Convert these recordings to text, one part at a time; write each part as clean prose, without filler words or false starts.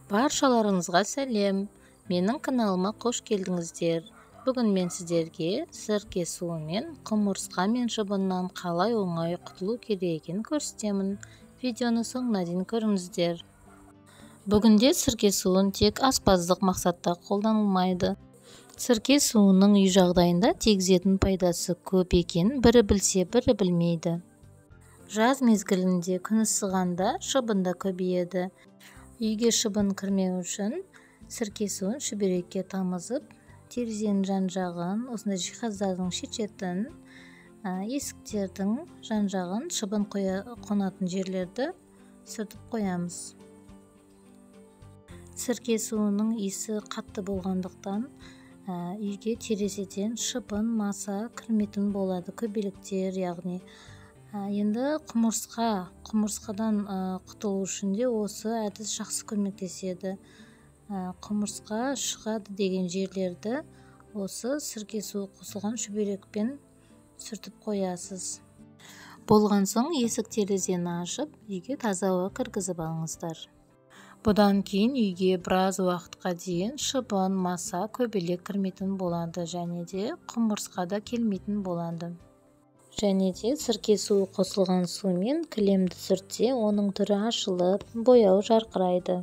Баршаларыңызға сәлем! Менің каналыма қош келдіңіздер. Бүгін мен сіздерге сірке суымен құмырсқа мен шыбыннан қалай оңай құтылу керек екенін көрсетемін. Видеоны соңына дейін көріңіздер. Бүгінде сірке суын тек аспаздық мақсатта қолданылмайды. Сірке суының үй жағдайында тигізетін пайдасы көп екенін бірі білсе, бірі білмейді. Жаз мезгілінде күн ысығанда шыбын да көбейеді. Үйге шыбын кірмеу үшін сірке суын шүберекке тамызып, терезенің жан-жағын, осындай жиһаздардың шет-шетін, есіктердің жан-жағын, шыбын қонатын жерлерді сүртіп қоямыз. Сірке суының иісі қатты болғандықтан, үйге терезеден шыбын, маса кірмейтін болады, көбелектер, яғни. Енді құмырсқадан құтылу үшін де осы әдіс жақсы көмектеседі. Құмырсқа шығады деген жерлерді осы сірке суы қосылған шүберекпен сүртіп қоясыз. Болған соң есік терезені ашып, үйге таза ауа кіргізіп алыңыздар. Бұдан кейін үйге біраз уақытқа дейін шыбын, маса, көбелек кірмейтін болады және де құмырсқа да келмейтін болады. Және де сірке суы қосылған сумен кілемді сүртсе, оның түрі ашылып, бояу жарқырайды.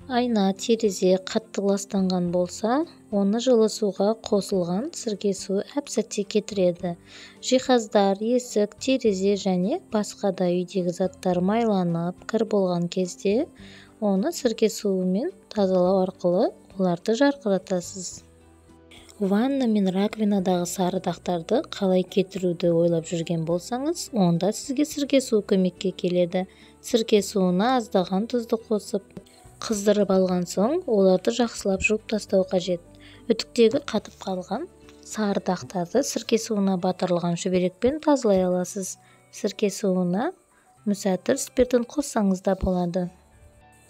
Айна, терезе қатты ластанған болса, оны жылы суға қосылған сірке суы әп-сәтте кетіреді. Жиһаздар, есік, терезе және басқа да үйдегі заттар майланып, кір болған кезде, оны сірке суымен тазалау арқылы оларды жарқыратасыз. Ванна мен раковинадағы сары дақтарды қалай кетіруді ойлап жүрген болсаңыз, онда сізге сірке суы көмекке келеді. Сірке суына аздаған тұзды қосып, қыздырып алған соң, оларды жақсылап жуып тастау қажет. Үтіктегі қатып қалған сары дақтарды сірке суына батырылған шүберекпен тазалай аласыз. Сірке суына мүсәтір спиртін қоссаңыз да болады.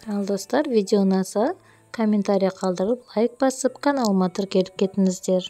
Ал достар, видео ұнаса, комментарий қалдырып, лайк басып, каналыма тіркеліп кетіңіздер.